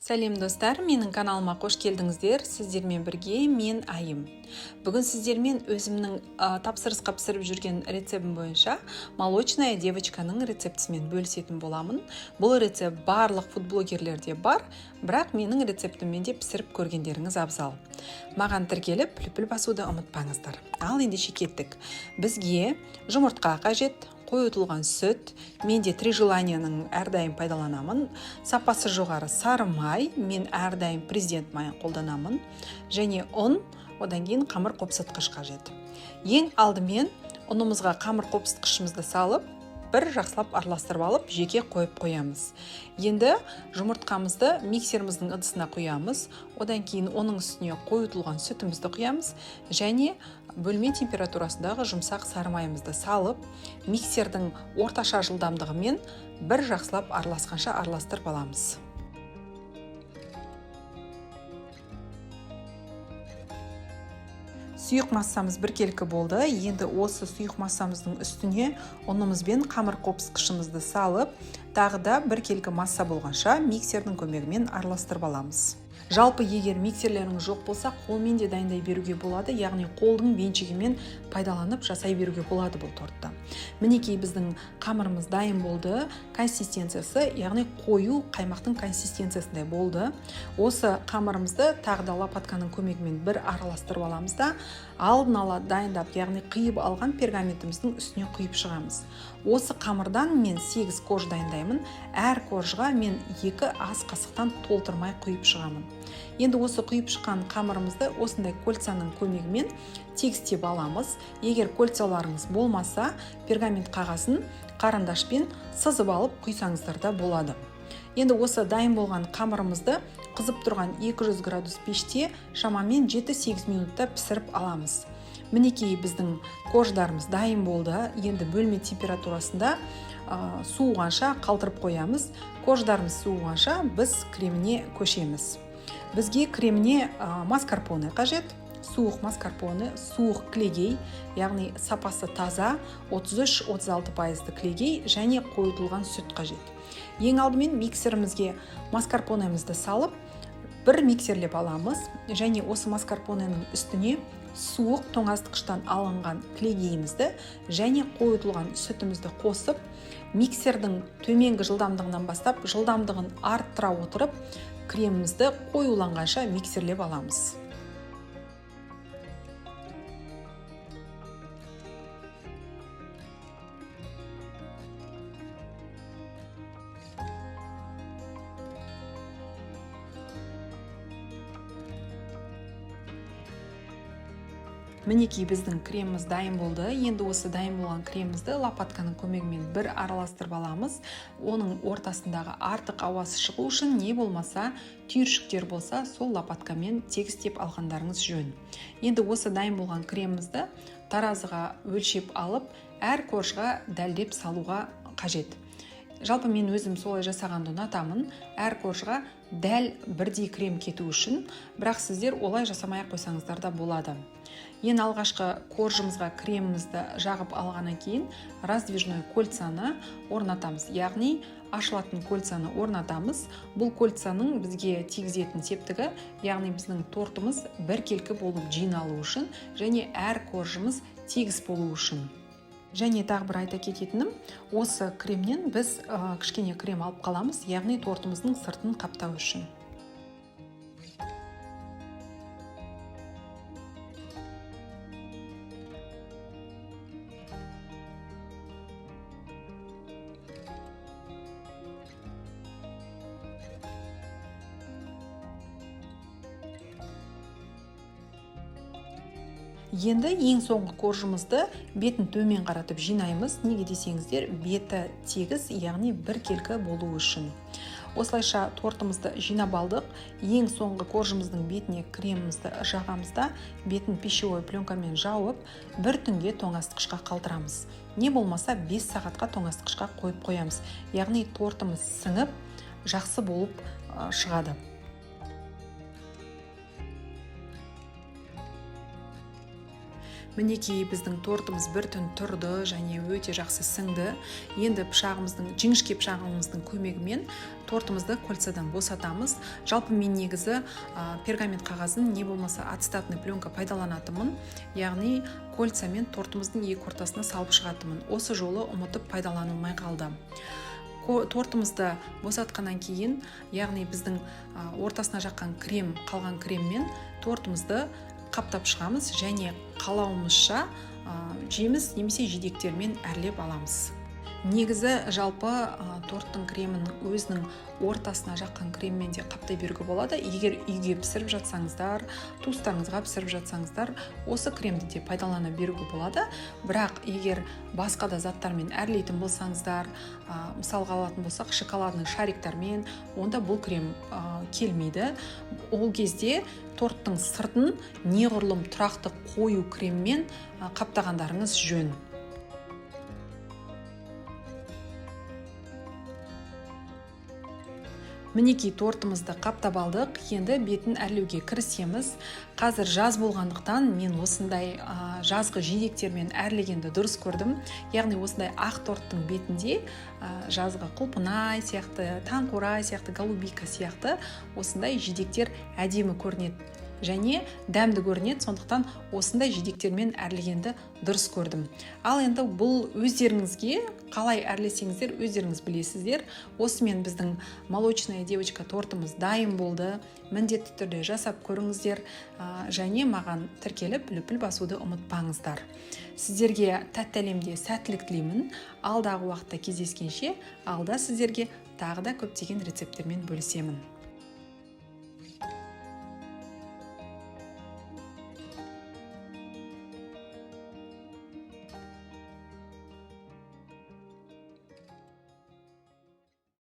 Сәлем, достар! Менің каналыма қош келдіңіздер. Сіздермен бірге мен, Айым. Бүгін сіздермен өзімнің тапсырысқа пісіріп жүрген рецептім бойынша молочная девочканың рецептісімен бөлісетін боламын. Бұл рецепт барлық фудблогерлерде бар, бірақ менің рецептіммен де пісіріп көргендеріңіз абзал. Маған тіркеліп, лүпіл басуды ұмытпаңыздар. Ал ендеше кеттік. Бізге жұмыртқа қажет, қойытылған сүт, мен де «Три желанияның» әрдайым пайдаланамын, сапасы жоғары сары май, мен әрдайым «Президент» майын қолданамын, және ұн, одан кейін қамыр қопсытқыш қажет. Ең алдымен ұнымызға қамыр қопсытқышымызды салып, бір жақсылап араластырып алып, жеке қойып қоямыз. Енді жұмыртқамызды миксеріміздің ыдысына құямыз, одан кейін оның үстіне қойытылған сүтімізді құямыз және бөлме температурасындағы жұмсақ сары майымызды салып, миксердің орташа жылдамдығымен бір жақсылап араласқанша араластырып аламыз. Сұйық массамыз біркелкі болды. Енді осы сұйық массамыздың үстіне ұнымыз бен қамыр қопсытқышымызды салып, тағы да біркелкі масса болғанша миксердің көмегімен араластырып аламыз. Жалпы, егер миксерлеріңіз жоқ болса, қолмен де дайындай беруге болады, яғни қолдың венчигімен пайдаланып жасай беруге болады бұл тортты. Мінекей, біздің қамырымыз дайын болды. Консистенциясы, яғни қою қаймақтың консистенциясындай болды. Осы қамырымызды тағы да лопатканың көмегімен бір араластырып аламыз да, алдын ала дайындап, яғни қиып алған пергаментіміздің үстіне құйып шығамыз. Осы қамырдан мен 8 корж дайындаймын. Әр коржға мен 2 ас қасықтан толтырмай құйып шығамын. Енді осы құйып шыққан қамырымызды осындай кольцаның көмегімен тегістеп аламыз. Егер кольцаларыңыз болмаса, пергамент қағазын қарандашпен сызып алып құйсаңыздар да болады. Енді осы дайын болған қамырымызды қызып тұрған 200 градус пеште шамамен 7-8 минутта пісіріп аламыз. Мінекей, біздің корждарымыз дайын болды. Енді бөлме температурасында суығанша қалдырып қоямыз. Корждарымыз суығанша біз креміне көшеміз. Бізге креміне маскарпоне қажет, суық маскарпоне, суық кілегей, яғни сапасы таза 33-36 пайызды кілегей және қойытылған сүт қажет. Ең алдымен миксерімізге маскарпонемізді салып, бір миксерлеп аламыз және осы маскарпоненің үстіне суық тоңазытқыштан алынған кілегейімізді және қойытылған сүтімізді қосып, миксердің төменгі жылдамдығынан бастап, жылдамдығын арттыра отырып, кремімізді қоюланғанша миксерлеп аламыз. Мінекей, біздің креміміз дайын болды. Енді осы дайын болған кремімізді лопатканың көмегімен бір араластырып аламыз. Оның ортасындағы артық ауасы шығу үшін, не болмаса түйіршіктер болса, сол лопаткамен тегістеп алғандарыңыз жөн. Енді осы дайын болған кремімізді таразыға өлшеп алып, әр коржға дәлдеп салуға қажет. Жалпы, мен өзім солай жасағанды ұнатамын, әр коржға дәл бірдей крем кету үшін, бірақ сіздер олай жасамай ақ қойсаңыздар да болады. Ең алғашқы коржымызға кремімізді жағып алғаннан кейін раздвижной кольцаны орнатамыз, яғни ашылатын кольцаны орнатамыз. Бұл кольцаның бізге тигізетін септігі, яғни біздің тортымыз біркелкі болып жиналу үшін және әр коржымыз тегіс болу үшін. Және тағы бір айта кететінім, осы кремнен біз кішкене крем алып қаламыз, яғни тортымыздың сыртын қаптау үшін. Енді ең соңғы коржымызды бетін төмен қаратып жинаймыз. Неге десеңіздер, беті тегіс, яғни біркелкі болу үшін. Осылайша тортымызды жинап алдық. Ең соңғы коржымыздың бетіне кремімізді жағамыз да, бетін пищевой пленкамен жауып, бір түнге тоңазытқышқа қалдырамыз, не болмаса 5 сағатқа тоңазытқышқа қойып қоямыз, яғни тортымыз сіңіп, жақсы болып шығады. Мінекей, біздің тортымыз бір түн тұрды және өте жақсы сіңді. Енді пышағымыздың, жіңішке пышағымыздың көмегімен тортымызды кольцадан босатамыз. Жалпы мен негізі пергамент қағазын не болмаса ацетатный пленка пайдаланатынмын, яғни кольцамен тортымыздың екі ортасына салып шығатынмын. Осы жолы ұмытып, пайдаланылмай қалды. Тортымызды босатқаннан кейін, яғни біздің ортасына жаққан крем, қалған креммен тортымызды қаптап шығамыз және қалауымызша жеміс немесе жидектермен әрлеп аламыз. Негізі жалпы торттың кремін өзінің ортасына жаққан креммен де қаптай беруге болады. Егер үйге пісіріп жатсаңыздар, туыстарыңызға пісіріп жатсаңыздар, осы кремді де пайдалана беруге болады. Бірақ егер басқа да заттармен әрлейтін болсаңыздар, мысалға алатын болсақ, шоколадный шариктармен, онда бұл крем келмейді. Ол кезде торттың сыртын неғұрлым тұрақты қою креммен қаптағандарыңыз жөн. Мінекей, тортымызды қаптап алдық. Енді бетін әрлеуге кірісеміз. Қазір жаз болғандықтан, мен осындай жазғы жидектермен әрлегенді дұрыс көрдім. Яғни осындай ақ торттың бетінде жазғы құлпынай сияқты, таңқурай сияқты, голубика сияқты осындай жидектер әдемі көрінеді және дәмді көрінеді. Сондықтан осындай жидектермен әрлегенді дұрыс көрдім. Ал енді бұл өздеріңізге, қалай әрлесеңіздер, өздеріңіз білесіздер. Осымен біздің молочная девочка тортымыз дайын болды. Міндетті түрде жасап көріңіздер және маған тіркеліп, лүпіл басуды ұмытпаңыздар. Сіздерге тәтті әлемде сәттілік тілеймін. Алдағы уақытта кездескенше! Алда сіздерге тағы да көптеген рецепттермен бөлісемін.